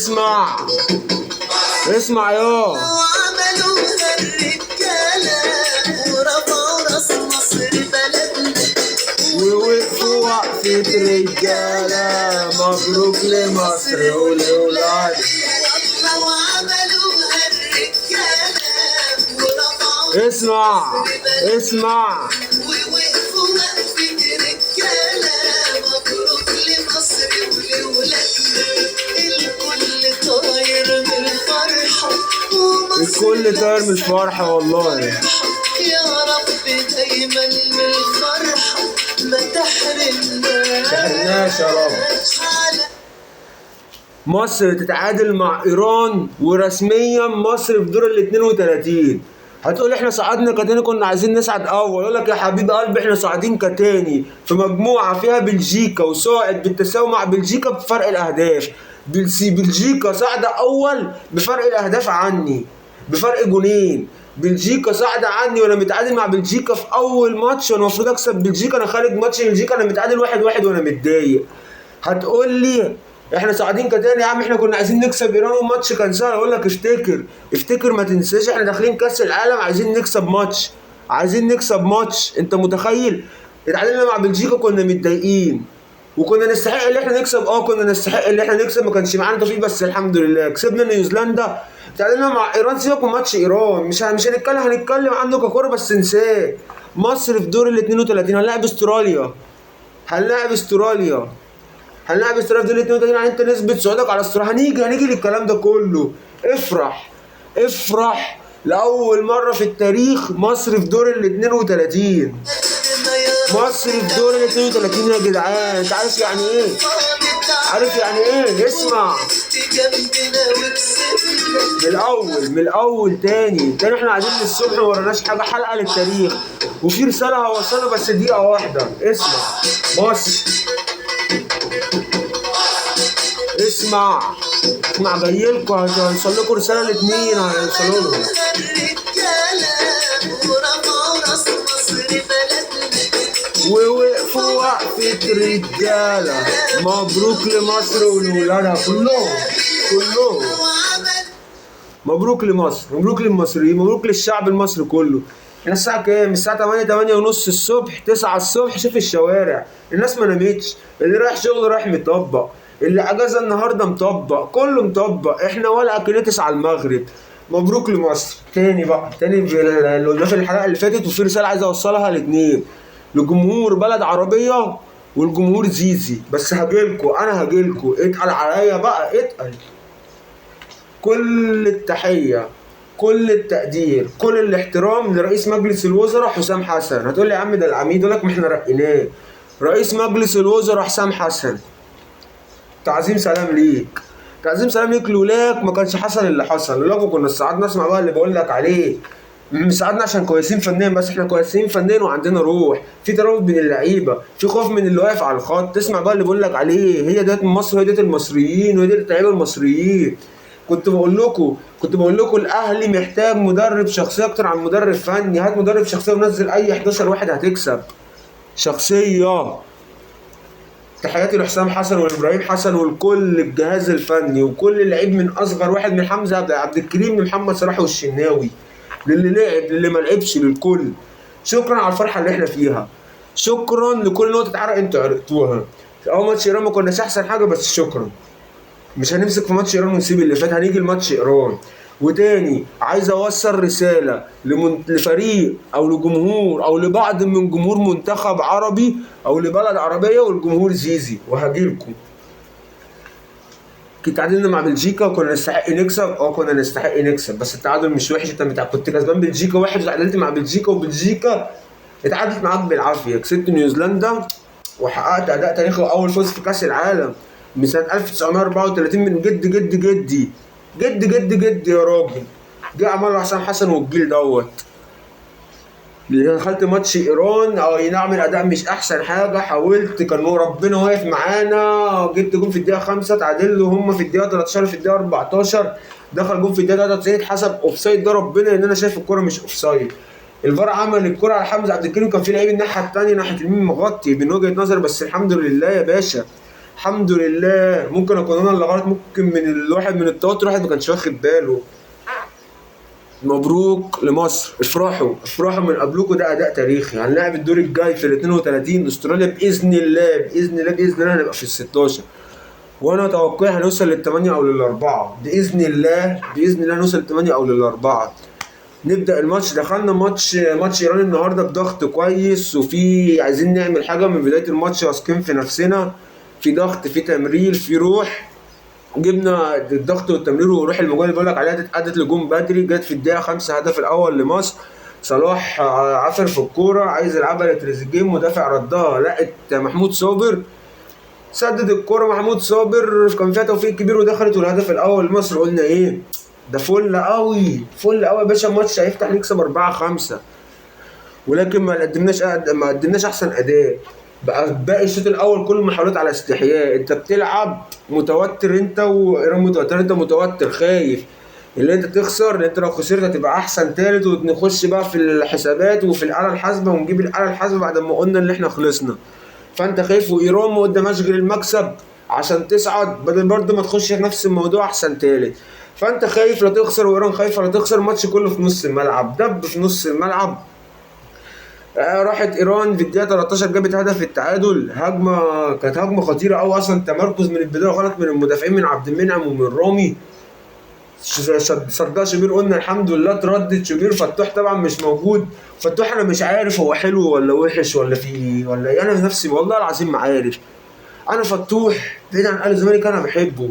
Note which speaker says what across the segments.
Speaker 1: اسمع اسمع يا
Speaker 2: وعملوها الرجالة ورفعوا راس مصر بلدنا،
Speaker 1: ووقفوا وقفة رجالة، مبروك لمصر ولولاد.
Speaker 2: والله وعملوها الرجالة ورفعوا
Speaker 1: اسمع اسمع،
Speaker 2: ووقفوا وقفة رجالة، مبروك لمصر ولولادنا. الكل طاير من الفرحة ومصر
Speaker 1: الكل طاير من الفرحة والله.
Speaker 2: يا رب دايما من الفرحة ما تحرمناش،
Speaker 1: تحرمناش يا رب. مصر تتعادل مع ايران، ورسميا مصر في دور ال 32. هتقول احنا صعدنا كتاني، كنا عايزين نصعد اول. اقول لك يا حبيب قلبي احنا صاعدين كتاني في مجموعة فيها بلجيكا، وصاعد بالتساوي مع بلجيكا بفرق الاهداف. بلجيكا صاعده اول بفرق الاهداف عني بفرق جونين. بلجيكا صاعده عني وانا متعادل مع بلجيكا في اول ماتش، وانا المفروض اكسب بلجيكا. انا خارج ماتش بلجيكا انا متعادل 1-1 وانا متضايق. هتقول لي احنا صاعدين كتاني يا عم، احنا كنا عايزين نكسب ايران والماتش كان سهل. اقول لك افتكر افتكر، ما تنساش احنا داخلين كاس العالم عايزين نكسب ماتش، عايزين نكسب ماتش. انت متخيل؟ اتعادلنا مع بلجيكا كنا متضايقين، وكنا نستحق ان احنا نكسب. كنا نستحق ان احنا نكسب، ما كانش معانا توفيق بس الحمد لله كسبنا نيوزيلندا. تعادلنا مع ايران، سيبك من ماتش ايران، مش هنتكلم، هنتكلم عنه ككوره بس انساه. مصر في دور ال 32 هنلاعب استراليا، هنلاعب استراليا، هنلاعب استراليا في دور ال 32. يعني انت نسبة صعودك على استراليا، هنيجي للكلام ده كله. افرح افرح، لأول مرة في التاريخ مصر في دور ال 32. مصر في دور ال 32 يا جدعان. انت عارف يعني ايه؟ عارف يعني ايه؟ اسمع من الاول، من الاول تاني تاني. احنا قاعدين للصبح ما وراناش حاجة، حلقة للتاريخ، وفي رسالة هوصلها بس دقيقة واحدة. اسمع مصر، اسمع اسمع، جايلكوا هيوصل لكم رسالة الاتنين، هيوصلوا لهم. ووقفوا وقفة رجالة، مبروك لمصر ولولادها كلهم كلهم. مبروك لمصر، مبروك للمصريين، مبروك للشعب المصري كله. احنا الساعة كام؟ الساعة 8، 8:30 الصبح، 9 الصبح. شوف الشوارع، الناس ما نامتش، اللي رايح شغل رايح مطبق، اللي اجازة النهاردة مطبق، كله مطبق. احنا ولا اكلنا 9 المغرب. مبروك لمصر تاني بقى، تاني اللي قلناه في الحلقة اللي فاتت. وفي رسالة عايز اوصلها الاتنين، لجمهور بلد عربية والجمهور زيزي. بس هجيلكوا، انا هجيلكوا، اتقل عليا بقى، اتقل. كل التحية، كل التقدير، كل الاحترام لرئيس مجلس الوزراء حسام حسن. هتقول لي يا عم ده العميد، يقول لك ما احنا رقيناه. رئيس مجلس الوزراء حسام حسن، تعظيم سلام ليك، تعظيم سلام ليك. لولاك ما كانش حصل اللي حصل، لولاك كنا ساعدنا. اسمع بقى اللي بقول لك عليه، مش ساعدنا عشان كويسين فنيا بس، احنا كويسين فنيا وعندنا روح، في ترابط بين اللعيبة، في خوف من اللي واقف على الخط. تسمع بقى اللي بقول لك عليه، هي ديت مصر، وهي ديت المصريين، وهي ديت اللعيبة المصريين. كنت بقول لكم الاهلي محتاج مدرب شخصية اكتر عن مدرب فني. هات مدرب شخصية ونزل اي 11 واحد هتكسب. شخصية. تحياتي لحسام حسن وابراهيم حسن والكل الجهاز الفني وكل اللعيب، من اصغر واحد من حمزة عبد الكريم لمحمد صلاح والشناوي، للي لعب للي ما لعبش، للكل. شكرا على الفرحة اللي احنا فيها، شكرا لكل نقطة عرق انتوا عرقتوها. في اول ماتش ايران ما كناش احسن حاجة، بس شكرا. مش هنمسك في ماتش ايران ونسيب اللي فات، هنيجي لماتش ايران. وتاني عايز اوصل رسالة لفريق او لجمهور او لبعض من جمهور منتخب عربي او لبلد عربية والجمهور زيزي، وهجيلكم. تعادلنا مع بلجيكا وكنا نستحق نكسب، كنا نستحق نكسب، بس التعادل مش وحش. انت كنت كسبان بلجيكا 1 وتعادلت مع بلجيكا، وبلجيكا اتعادلت معاك بالعافية. كسبت نيوزيلندا وحققت اداء تاريخي واول فوز في كاس العالم من سنة 1934 من جد جد جدي جد جد جد يا راجل. جه عمله حسام حسن والجيل دوت. دخلت ماتش ايران، اي نعم الاداء مش احسن حاجة، حاولت، كان هو ربنا واقف معانا، جبت جون في الدقيقة 5، تعادلوا هم في الدقيقة 13، في الدقيقة 14 دخل جون في الدقيقة 93، اتحسب offside. ده ربنا ان انا شايف الكورة مش offside. الفار عمل الكورة على حمزة عبد الكريم، كان في لعيب الناحية الثانية ناحية اليمين مغطي من وجهه نظري، بس الحمد لله يا باشا، الحمد لله. ممكن اكون انا اللي غلط، ممكن من الواحد من التوتر الواحد ما كانش واخد باله. مبروك لمصر، افرحوا افرحوا من قبلكم، ده اداء تاريخي. هنلعب الدور الجاي في ال 32 استراليا باذن الله، باذن الله باذن الله هنبقى في ال 16، وانا توقعي هنوصل للثمانية او للاربعة باذن الله، باذن الله نوصل للثمانية او للاربعة. نبدا الماتش، دخلنا ماتش ايران النهارده بضغط كويس، وفي عايزين نعمل حاجة من بداية الماتش، واثقين في نفسنا، في ضغط، في تمرير، في روح. جبنا الضغط والتمرير وروح المجال اللي بقول لك عليها، اتأدت لجون بدري، جت في الدقيقة 5 هدف الاول لمصر. صلاح عفر في الكورة، عايز يلعبها لتريزيجيه، مدافع ردها، لقت محمود صابر، سدد الكورة محمود صابر، كان فيها توفيق كبير ودخلت، والهدف الاول لمصر. قلنا ايه ده، فل قوي فل قوي يا باشا، الماتش هيفتح نكسب 4-5، ولكن ما قدمناش احسن اداء. بقى باقي الشوط الاول كل المحاولات على استحياء، انت بتلعب متوتر، انت وايران متوتر، انت متوتر خايف اللي انت تخسر، لان انت لو خسرت هتبقى احسن تالت، ونخش بقى في الحسابات وفي الاله الحاسبة، ونجيب الاله الحاسبة بعد ما قلنا ان احنا خلصنا. فانت خايف، وايران ما قدامهاش غير المكسب عشان تصعد، بدل برضه ما تخش في نفس الموضوع احسن تالت. فانت خايف لا تخسر، وايران خايفة لا تخسر، الماتش كله في نص الملعب، دب في نص الملعب. راحت ايران في الدقيقة 13 جابت هدف التعادل، هجمة كانت هجمة خطيرة قوي اصلا، تمركز من البداية غلط من المدافعين، من عبد المنعم ومن رامي، صدها شوبير، قلنا الحمد لله تردد شوبير. فتوح طبعا مش موجود، فتوح انا مش عارف هو حلو ولا وحش ولا في ايه ولا ايه، انا نفسي والله العظيم ما عارف. انا فتوح بعيد عن اهلي الزمالك انا بحبه،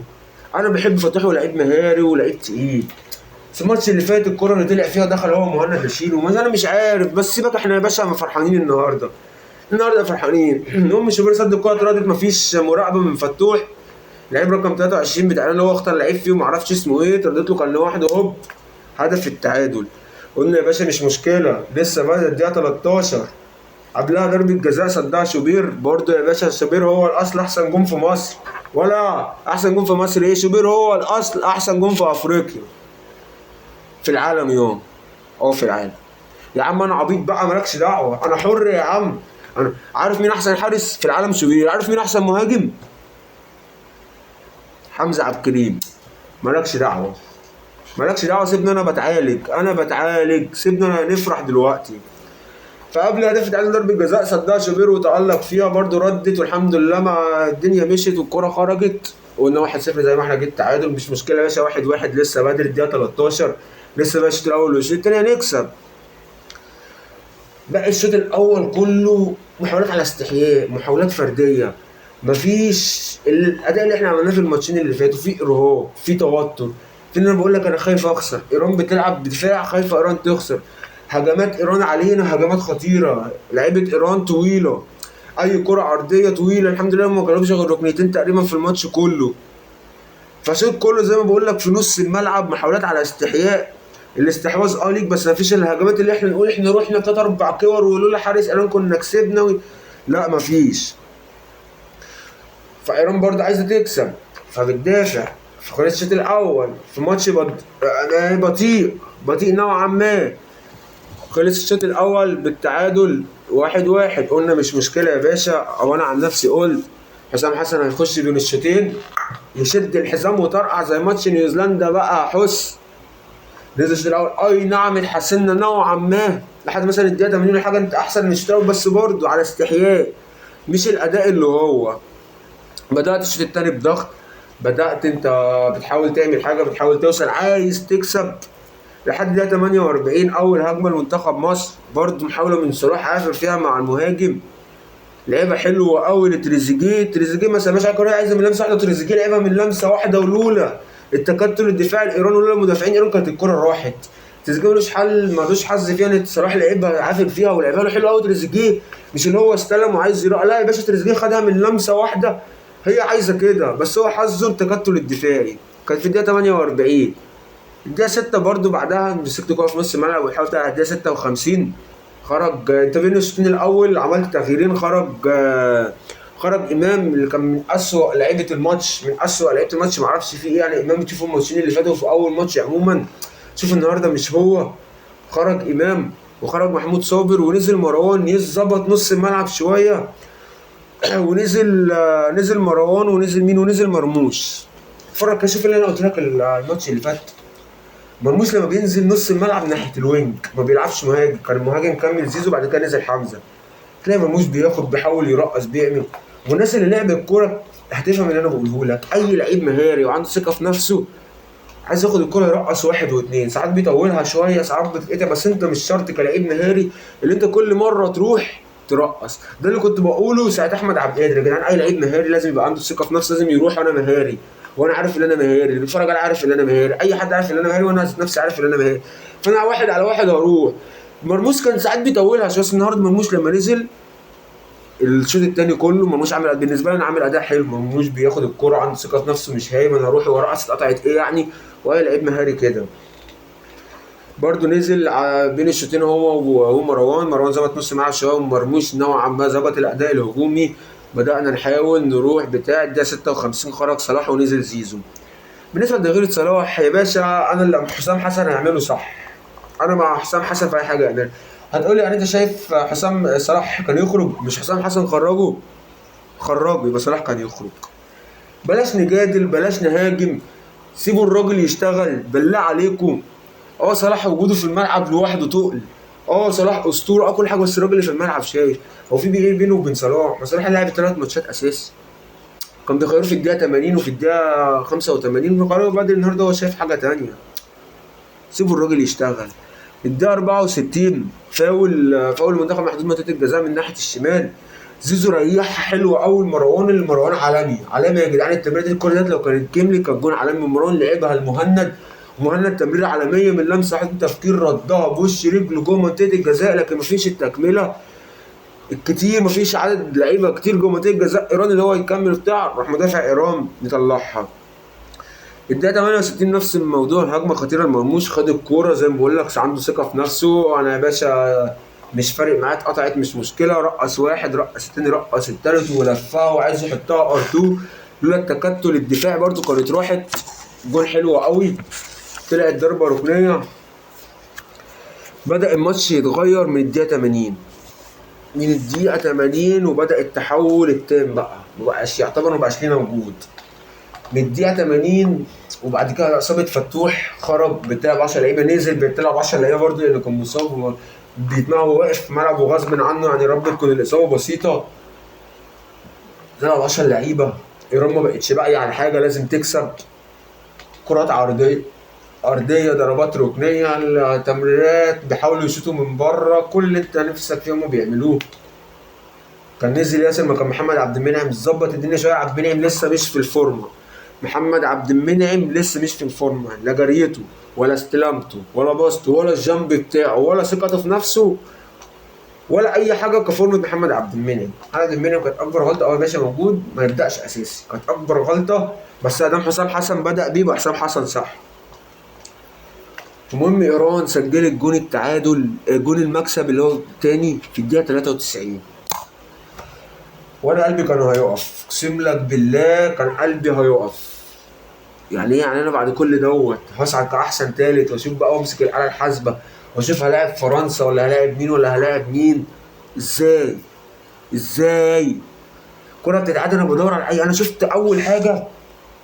Speaker 1: انا بحب فتوح، ولاعيب مهاري ولاعيب تقيل. في الماتش اللي فات الكرة اللي طلع فيها دخل هو مهند لاشين، وما انا مش عارف، بس سيبك احنا يا باشا فرحانين النهارده، النهارده فرحانين. المهم شوبير صد الكرة اتردت، مفيش مراقبة من فتوح، لعيب رقم 23 بتاعنا اللي هو اخطر لعيب فيه ومعرفش اسمه ايه، اتردت له كان لوحده، هوب هدف التعادل. قلنا يا باشا مش مشكلة، لسه بقى الدقيقة 13 قبلها ضربة جزاء صدها شوبير برضه يا باشا. شوبير هو الأصل أحسن جون في مصر، ولا أحسن جون في مصر إيه، شوبير هو الأصل أحسن جون في أفريقيا، في العالم يوم، أو في العالم يا عم. أنا عبيط بقى، مالكش دعوة، أنا حر يا عم. أنا عارف مين أحسن حارس في العالم؟ شوبير. عارف مين أحسن مهاجم؟ حمزة عبد الكريم. مالكش دعوة، مالكش دعوة، سيبني أنا بتعالج، أنا بتعالج، سيبني أنا نفرح دلوقتي. فقبل هدف التعادل ضربة جزاء صدها شوبير وتألق فيها برضه، ردت والحمد لله ما الدنيا مشيت والكرة خرجت، وقلنا 1-0 زي ما احنا جيت تعادل، مش مشكلة يا باشا، 1-1 لسه بدري، الدقيقة 13 لسه بقى الشوط الأول والشوط التاني هنكسب. بقى الشوط الأول كله محاولات على استحياء، محاولات فردية، مفيش الأداء اللي احنا عملناه في الماتشين اللي فاتوا، في إرهاق، في توتر، في إن أنا بقول لك أنا خايف أخسر، إيران بتلعب بدفاع، خايفة إيران تخسر، هجمات ايران علينا هجمات خطيرة، لعيبة ايران طويلة، اي كره عرضية طويلة، الحمد لله ما جربش غير ركنيتين تقريبا في الماتش كله. فشوط كله زي ما بقول لك في نص الملعب، محاولات على استحياء، الاستحواذ ليك، بس ما فيش الهجمات اللي احنا نقول احنا رحنا 3 4 كور ولولا حارس ايران كنا كسبنا لا ما فيش. فايران برضه عايزه تكسب فبتدافع. فخلص الشوط الاول في ماتش بطيء بطيء نوعا ما، خلص الشوط الاول بالتعادل 1-1. قلنا مش مشكلة يا باشا، او انا عن نفسي قلت حسام حسن هيخش بين الشوطين يشد الحزام وطرقع زي ماتش نيوزيلندا بقى. حس نزل الشوط الاول، اي نعم اتحسنا نوعا ما لحد مثلا الدقيقة 80 حاجة، انت احسن من الشوط الاول، بس برضه على استحياء، مش الاداء اللي هو. بدات الشوط الثاني بضغط، بدات انت بتحاول تعمل حاجة، بتحاول توصل، عايز تكسب لحد دقيقة 48. أول هجمة لمنتخب مصر برضه محاولة من صلاح عافر فيها مع المهاجم، لعبة حلوة أوي لتريزيجيه، تريزيجيه ما سماش على الكورة، عايزة من لمسة واحدة، تريزيجيه لعبها من لمسة واحدة، ولولا التكتل الدفاعي الإيراني ولولا مدافعين إيران كانت الكورة راحت. تريزيجيه ملوش حل، ملوش حظ فيها، إن صلاح لعبها عافر فيها ولعبها له حلو أوي. تريزيجيه مش اللي هو استلم وعايز يروح، لا يا باشا، تريزيجيه خدها من لمسة واحدة، هي عايزة كده، بس هو حظه التكتل الدفاعي. كانت في الدقيقة 48، الدقيقة 6 برضو بعدها مسكت كورة في نص الملعب وحاولت على الدقيقة 56 خرج. انت بين الشوطين الأول عملت تغييرين، خرج إمام اللي كان من أسوأ لعيبة الماتش، من أسوأ لعيبة الماتش، معرفش فيه إيه يعني. إمام تشوفوا الماتشين اللي فاتوا في أول ماتش عموما، شوف النهارده مش هو. خرج إمام وخرج محمود صابر ونزل مروان يظبط نص الملعب شوية. ونزل نزل مروان، ونزل مين، ونزل مرموش. اتفرج كده، شوف اللي انا قلت لك الماتش اللي فات. مرموش لما بينزل نص الملعب ناحية ال wing ما بيلعبش مهاجم، كان المهاجم كمل زيزو، بعد كده نزل حمزة. تلاقي مرموش بياخد، بيحاول يرقص، بيعمل. والناس اللي لعبت الكورة هتفهم اللي انا بقوله لك. اي لعيب مهاري وعنده ثقة في نفسه عايز ياخد الكورة يرقص واحد واثنين، ساعات بيطولها شوية، ساعات بتتقطع، بس انت مش شرط كلاعب مهاري اللي انت كل مرة تروح ترقص. ده اللي كنت بقوله ساعة احمد عبد القادر. يا جدعان اي لعيب مهاري لازم يبقى عنده ثقة في نفسه، لازم يروح انا مهاري، وانا عارف ان انا مهاري، اللي بيتفرج عليا عارف ان انا مهاري، اي حد عارف ان انا مهاري، وانا نفسي عارف ان انا مهاري، فانا واحد على واحد هروح. مرموش كان ساعات بيطولها شوية، بس النهارده مرموش لما نزل الشوط الثاني كله مرموش عامل، بالنسبة لي انا عامل اداء حلو. مرموش بياخد الكرة، عنده ثقة في نفسه، مش هايم انا هروح ورقص اتقطعت ايه يعني، واي لعيب مهاري كده. برضه نزل بين الشوطين هو ومروان. مروان ظبط نص ملعب شوية، ومرموش نوعا ما ظبط الاداء الهجومي. بدأنا نحاول نروح بتاع الدقيقة 56 خرج صلاح ونزل زيزو. بالنسبة لتغيير صلاح يا باشا، انا اللي حسام حسن هيعمله صح، انا مع حسام حسن في اي حاجة يعملها. هتقولي يعني انت شايف حسام صلاح كان يخرج؟ مش حسام حسن خرجه، خرجه يبقى صلاح كان يخرج. بلاش نجادل، بلاش نهاجم، سيبوا الراجل يشتغل بالله عليكم. صلاح وجوده في الملعب لوحده تقل، صلاح اسطورة، كل حاجة، بس الراجل اللي في الملعب شايف هو في ايه بينه وبين صلاح. ما صلاح لعب 3 ماتشات اساسي، كان بيغيروه في الدقيقة 80 وفي الدقيقة 85، بيغيروه بعد النهارده هو شايف حاجة تانية. سيبوا الراجل يشتغل. الدقيقة 64 فاول منتخب محدود منطقة الجزاء من ناحية الشمال، زيزو ريحها حلوة قوي لمروان. اللي مروان عالمي عالمي يا جدعان. التمريره دي الكورة ديت لو كانت كملت كانت جون عالمي. مروان لعبها لمهند، مهند تمريره عالمية من لمسه واحدة تفكير، ردها بوش رجله جوه منطقة الجزاء، لكن مفيش التكملة الكتير، مفيش عدد لعيبة كتير جوه منطقة الجزاء ايران اللي هو يكمل بتاع، راح مدافع ايران يطلعها. الدقيقة 68 نفس الموضوع، هجمة خطيرة لمرموش، خد الكورة زي ما بقول لك عنده ثقة في نفسه، انا يا باشا مش فارق معاه اتقطعت مش مشكلة، رقص واحد رقص التاني رقص التالت ولفها وعايز يحطها R2، لولا التكتل الدفاعي برده كانت راحت. جول حلو قوي، طلعت ضربه ركنيه. بدأ الماتش يتغير من الدقيقة 80، من الدقيقة 80 وبدأ التحول التام بقى، مبقاش يعتبر مبقاش لينا وجود. من الدقيقة 80 وبعد كده اصابه فتوح، خرج بتلعب 10 لعيبة، نزل بتلعب 10 لعيبة برضه لانه كان مصاب بيتمع وواقف في ملعبه غصب عنه، يعني رب تكون الاصابة بسيطة. تلعب 10 لعيبة، ايران ما بقتش باقية على حاجة، لازم تكسب. كرات عرضية ارضية، ضربات ركنيه، تمريرات، بيحاولوا يشوطوا من بره، كل اللي انت نفسك فيه هم بيعملوه. كان نزل ياسر مكان محمد عبد المنعم، ظبط الدنيا شوية. عبد المنعم لسه مش في الفورمة، محمد عبد المنعم لسه مش في الفورمة، لا جريته ولا استلامته ولا باسته ولا ال jump بتاعه ولا ثقته في نفسه ولا اي حاجة كفورمه محمد عبد المنعم. محمد عبد المنعم كانت اكبر غلطه، ماشي موجود ما يبداش اساسي، كانت اكبر غلطه، بس ادام حسام حسن بدا بيه يبقى حسام حسن صح. المهم ايران سجلت جون التعادل، جون المكسب اللي هو الثاني في الدقيقة 93، وانا قلبي كان هيقف، اقسم لك بالله كان قلبي هيقف. يعني ايه يعني انا بعد كل دوت هصعد كاحسن ثالث واشوف بقى وامسك الاله الحاسبة واشوف هلاعب فرنسا ولا هلاعب مين ولا هلاعب مين؟ ازاي؟ ازاي؟ كرة بتتعاد انا بدور على اي، انا شفت اول حاجة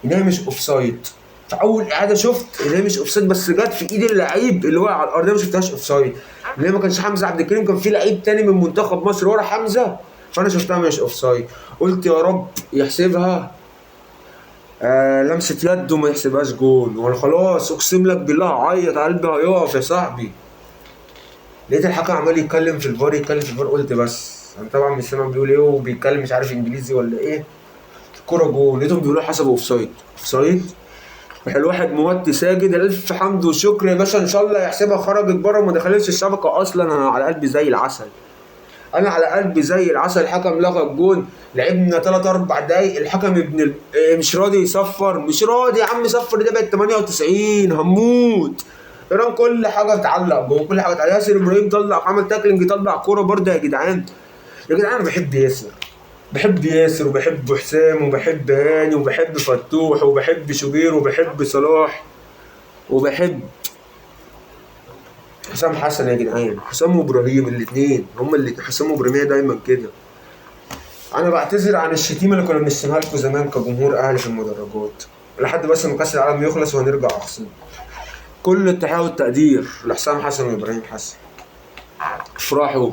Speaker 1: ان هي مش offside، في اول اعاده شفت ان هي مش offside، بس جت في ايد اللعيب اللي وقع على الارض، ما شفتهاش offside، ان هي ما كانش حمزة عبد الكريم، كان في لعيب تاني من منتخب مصر ورا حمزة، فانا شفتها مش offside، قلت يا رب يحسبها لمسه يد وما يحسبهاش جون، وانا خلاص اقسم لك بالله عيط قلبي هيقف يا صاحبي. لقيت الحكم عمال يتكلم في الفار، يتكلم في الفار، قلت بس انا طبعا مش سامع بيقول ايه، وبيتكلم مش عارف انجليزي ولا ايه. الكورة جون، لقيتهم بيقولوا حسبوا offside، offside. راح الواحد موطي ساجد، الف حمد وشكر يا باشا ان شاء الله يحسبها خرجت بره وما دخلتش الشبكة اصلا. انا على قلبي زي العسل، انا على قلبي زي العسل. الحكم لغى الجون، لعبنا 3 4 دقايق، الحكم ابن مش راضي يصفر، مش راضي يا عم صفر، ده بقت 98 هموت. ايران كل حاجة بتعلق جوه، كل حاجة بتعلق. ياسر ابراهيم طلع عمل tackling، طلع كورة برده. يا جدعان يا جدعان انا بحب ياسر، بحب ياسر وبحب حسام وبحب هاني وبحب فتوح وبحب شوبير وبحب صلاح وبحب حسام حسن. يا جدعان حسام وابراهيم الاثنين، هما اللي حسام وابراهيم دايما كده. انا بعتذر عن الشتيمة اللي كنا بنشتمها لكم زمان كجمهور اهلي في المدرجات، لحد بس ما كاس العالم يخلص وهنرجع احسن. كل التحية والتقدير لحسام حسن وابراهيم حسن. افرحوا،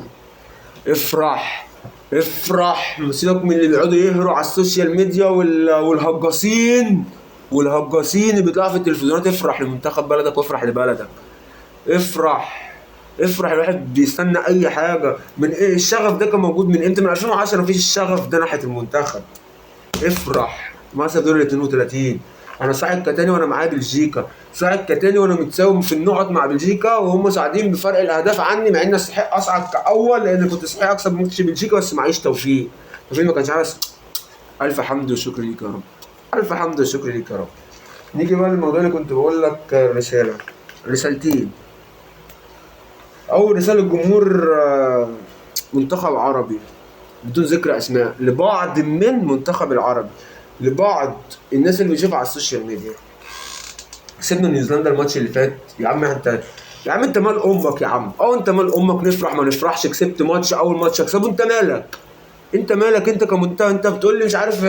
Speaker 1: افرح، افرح، سيبك من اللي بيقعدوا يهروا على ال social media والهجاصين، والهجاصين اللي بيطلعوا في التلفزيونات. افرح لمنتخب بلدك وافرح لبلدك، افرح افرح. الواحد بيستنى اي حاجة من ايه. الشغف ده كان موجود من امتى؟ من 2010 مفيش الشغف ده ناحية المنتخب. افرح، مصر دور ال 32. انا صاعد كتاني وانا معايا بلجيكا، صاعد كتاني وانا متساوم في النقط مع بلجيكا، وهم صاعدين بفرق الاهداف عني، مع اني استحق اصعد كاول لان كنت استحق اكسب ماتش بلجيكا، بس معيش توفيق. توفيق ما كانش عارف. الف حمد وشكر ليك يا رب، الف حمد وشكر ليك يا رب. نيجي بقى للموضوع اللي كنت بقول لك، رسالة، رسالتين. اول رسالة للجمهور منتخب عربي بدون ذكر اسماء، لبعض من منتخب العربي، لبعض الناس اللي بنشوفها على ال social media. كسبنا نيوزيلندا الماتش اللي فات يا عم. انت يا عم انت مال امك يا عم، انت مال امك. نفرح ما نفرحش، كسبت ماتش، اول ماتش اكسبه، انت مالك؟ انت مالك انت كمنتخب؟ انت بتقول لي مش عارف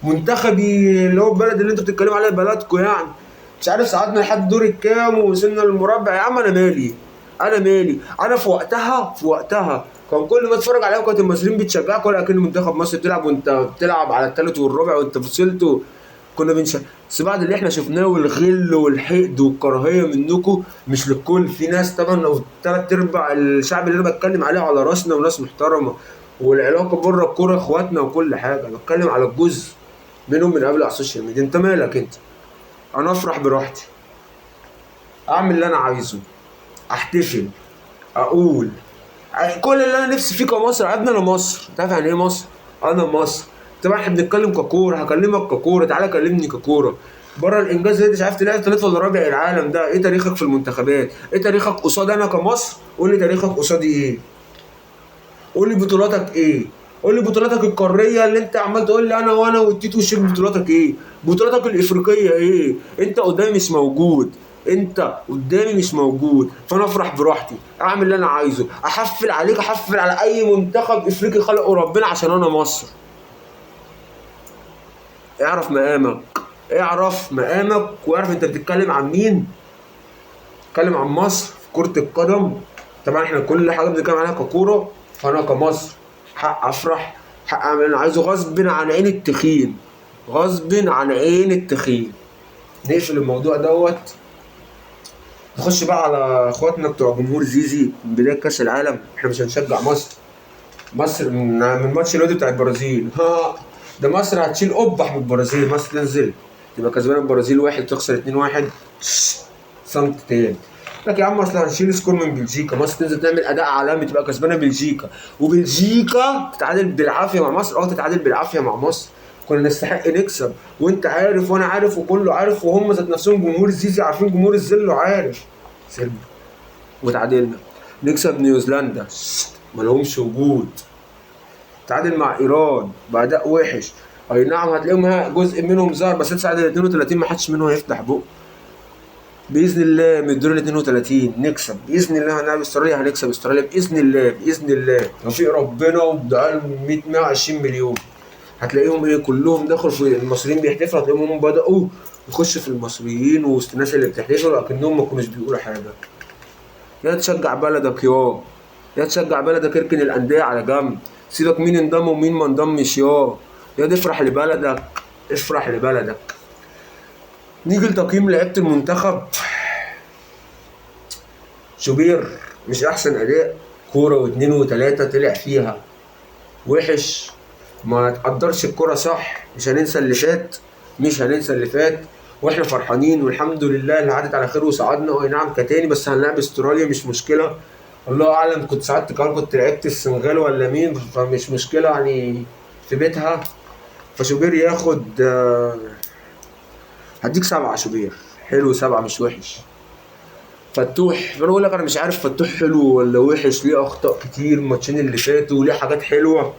Speaker 1: منتخبي اللي هو البلد اللي انتوا بتتكلموا عليها بلدكم يعني، مش عارف صعدنا لحد دور الكام ووصلنا للمربع. يا عم انا مالي، انا مالي. انا في وقتها، في وقتها كان كل ما اتفرج عليها كانت المصريين بتشجعك، ولا اكن منتخب مصر بتلعب وانت بتلعب على الثالث والرابع وانت وصلت، كنا بنشجع. بس بعد اللي احنا شفناه والغل والحقد والكراهية منكم، مش للكل، في ناس طبعا لو تلات ارباع الشعب اللي انا بتكلم عليه على راسنا وناس محترمه، والعلاقة بره الكورة اخواتنا وكل حاجة. انا بتكلم على الجزء منهم من قبل على ال social media. انت مالك انت؟ انا افرح براحتي، اعمل اللي انا عايزه، احتفل، اقول كل اللي انا نفسي فيه كمصر. يا ابني انا مصر، انت عارف يعني ايه مصر؟ انا مصر. طبعا احنا بنتكلم ككوره، هكلمك ككوره، تعالى كلمني ككوره. بره الانجاز اللي انت مش عارف تلاقي ثالث ولا رابع العالم ده، ايه تاريخك في المنتخبات؟ ايه تاريخك قصاد انا كمصر؟ قول لي تاريخك قصادي ايه؟ قول لي بطولاتك ايه؟ قول لي بطولاتك القارية اللي انت عمال تقول لي انا وانا والتيتو والشيك، بطولاتك ايه؟ بطولاتك الافريقية ايه؟ انت قدامي مش موجود، انت قدامي مش موجود. فانا افرح براحتي، اعمل اللي انا عايزه، احفل عليك، احفل على اي منتخب افريقي خلقه ربنا عشان انا مصر. اعرف مقامك، اعرف مقامك، واعرف انت بتتكلم عن مين. بتتكلم عن مصر في كرة القدم. طبعا احنا كل حاجة بنتكلم عليها ككورة، فانا كمصر حق افرح، حق اعمل اللي انا عايزه غصب عن عين التخين، غصب عن عين التخين. نقفل الموضوع دوت، نخش بقى على اخواتنا بتوع جمهور زيزي. من بداية كاس العالم احنا مش هنشجع مصر. مصر من ماتش الودي بتاع البرازيل، ها ده مصر هتشيل قبح من البرازيل. مصر تنزل تبقى كسبانه البرازيل 1 تخسر 2-1، صمت تاني. لك يا عم اصل هنشيل score من بلجيكا، مصر تنزل تعمل اداء عالمي تبقى كسبانه بلجيكا، وبلجيكا تتعادل بالعافية مع مصر. تتعادل بالعافية مع مصر، كنا نستحق نكسب، وانت عارف وانا عارف وكله عارف، وهم ذات نفسهم جمهور زيزي عارفين، جمهور الزلو عارف. سلم وتعادلنا، نكسب نيوزيلندا ما لهمش وجود، تعادل مع ايران باداء وحش، اي نعم هتلاقيهم جزء منهم ظهر، بس انت عدد 32 ما حدش منهم هيفتح بقه. باذن الله من الدور ال 32 نكسب باذن الله، هنلعب استراليا هنكسب استراليا باذن الله، باذن الله توفيق ربنا وبدعاء 120 مليون. هتلاقيهم ايه كلهم دخلوا في المصريين بيحتفلوا، هتلاقيهم هم بدأوا يخشوا في المصريين وسط الناس اللي بتحتفل، لكنهم ما كانوش بيقولوا حاجة. يا تشجع بلدك يا تشجع بلدك، اركن الاندية على جنب، سيبك مين انضم ومين ما انضمش، يا تفرح لبلدك، افرح لبلدك. نيجي لتقييم لعيبة المنتخب. شوبير مش احسن اداء، كورة واثنين وثلاثة طلع فيها وحش، ما تقدرش الكرة صح. مش هننسى اللي فات، مش هننسى اللي فات، واحنا فرحانين والحمد لله اللي عدت على خير وسعدنا. اي نعم كتاني، بس هنلعب استراليا مش مشكلة، الله اعلم كنت ساعدت كمان كنت لعبت السنغال ولا مين، فمش مشكلة يعني في بيتها. فشوبير ياخد هديك 7 شوبير، حلو 7 مش وحش. فتوح، انا بقول لك انا مش عارف فتوح حلو ولا وحش، ليه اخطاء كتير الماتشين اللي فاتوا وليه حاجات حلوة.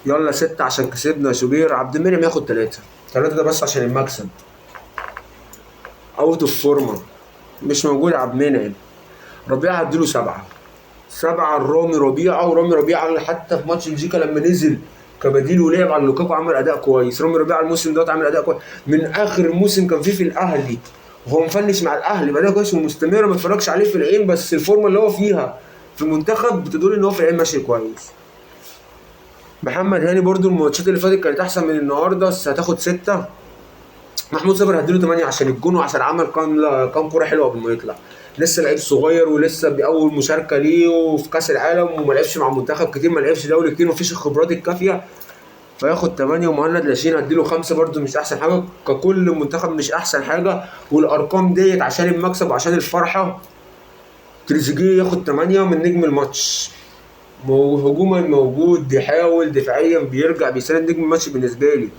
Speaker 1: يلا 6 عشان كسبنا شوبير. عبد المنعم ياخد 3، 3 ده بس عشان المكسب. out of فورمه مش موجود عبد المنعم. ربيعة هديله 7، 7 الرامي ربيعة. ورامي ربيعة حتى في ماتش بلجيكا لما نزل كبديل ولعب على لوكاكو عمل اداء كويس. رامي ربيعة الموسم دوت عمل اداء كويس من اخر موسم كان فيه في الاهلي وهو مفنش مع الاهلي باداء كويس ومستمر، ما اتفرجش عليه في العين، بس الفورمة اللي هو فيها في المنتخب بتدل ان هو في العين ماشي كويس. محمد هاني برده الماتشات اللي فاتت كانت احسن من النهارده، بس هتاخد 6. محمود صابر هديله 8 عشان الجون وعشان عمل كام كورة حلوة قبل ما يطلع. لسه لعيب صغير ولسه باول مشاركة ليه وفي كاس العالم، وما لعبش مع منتخب كتير، ما لعبش دوري كتير، مفيش الخبرات الكافيه، فياخد 8. ومهند لاشين هديله 5 برده، مش احسن حاجة ككل منتخب، مش احسن حاجة، والارقام ديت عشان المكسب وعشان الفرحة. تريزيجيه ياخد 8 من نجم الماتش، هجوما موجود، بيحاول، دفاعيا بيرجع، بيساند، نجم الماتش بالنسبة لي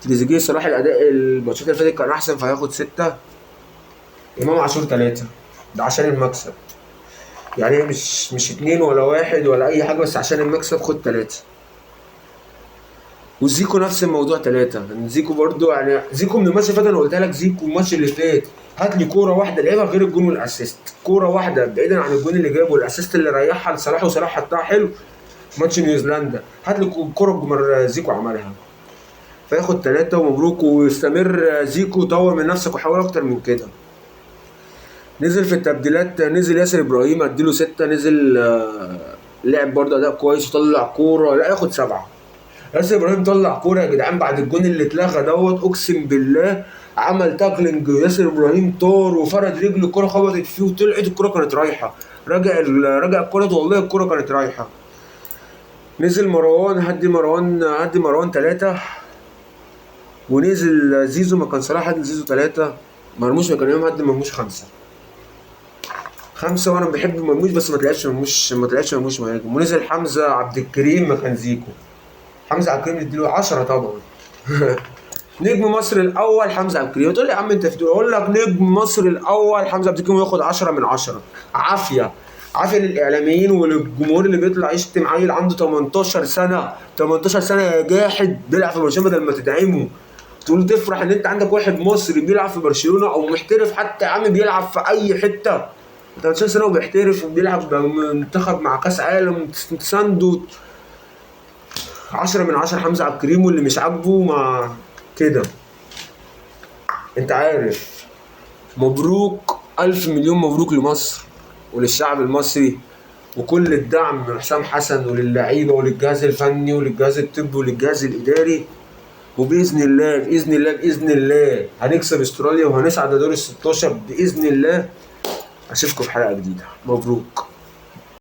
Speaker 1: تريزيجيه. صراحة الاداء الماتشات اللي فاتت كان احسن، فهياخد 6. امام عاشور 3، ده عشان المكسب، يعني مش 2 ولا 1 ولا اي حاجة، بس عشان المكسب خد 3. وزيكو نفس الموضوع 3. زيكو برضو يعني زيكو من الماتش اللي فات انا قلت لك زيكو الماتش اللي فات هات لي كورة واحدة لعبها غير الجون وال assist، كورة واحدة بعيدا عن الجون اللي جابه وال assist اللي ريحها لصلاح وصلاح حطها حلو ماتش نيوزيلندا، هات لي كورة زيكو عملها، فياخد 3. ومبروك، واستمر زيكو، طور من نفسك وحاول اكتر من كده. نزل في التبديلات، نزل ياسر ابراهيم اديله 6، نزل لعب برضه اداء كويس وطلع كورة، لا ياخد 7. ياسر ابراهيم طلع كورة يا جدعان بعد الجون اللي اتلغى دوت، اقسم بالله عمل tackling، ياسر ابراهيم طار وفرد رجله، الكورة خبطت فيه وطلعت، الكورة كانت رايحة، رجع الكورة، والله الكورة كانت رايحة. نزل مروان، هدي مروان 3، ونزل زيزو مكان صلاح، هدي زيزو 3، مرموش مكان امام، هدي مرموش 5. 5، وانا بحب مرموش بس ما طلعش مرموش مهاجم. ونزل حمزة عبد الكريم مكان زيكو، حمزة عبد الكريم نديله 10 طبعا. نجم مصر الاول حمزة عبد الكريم، تقول لي يا عم انت في دول، اقول لك نجم مصر الاول حمزة عبد الكريم ياخد 10 من 10. عافية عافية للاعلاميين وللجمهور اللي بيطلع يشتم عيل عنده 18 سنة، 18 سنة يا جاحد بيلعب في برشلونة، بدل ما تدعمه تقول تفرح ان انت عندك واحد مصري بيلعب في برشلونة او محترف حتى يا عم، بيلعب في اي حتة، 18 سنة وبيحترف وبيلعب منتخب مع كاس عالم، تسانده. 10 من 10 حمزة عبد الكريم، واللي مش عاجبه ما كده انت عارف. مبروك، 1000 مليون مبروك لمصر وللشعب المصري، وكل الدعم لحسام حسن وللعيبه وللجهاز الفني وللجهاز الطبي وللجهاز الاداري. وباذن الله باذن الله باذن الله هنكسب استراليا وهنصعد لدور ال16 باذن الله. اشوفكم في حلقة جديدة. مبروك.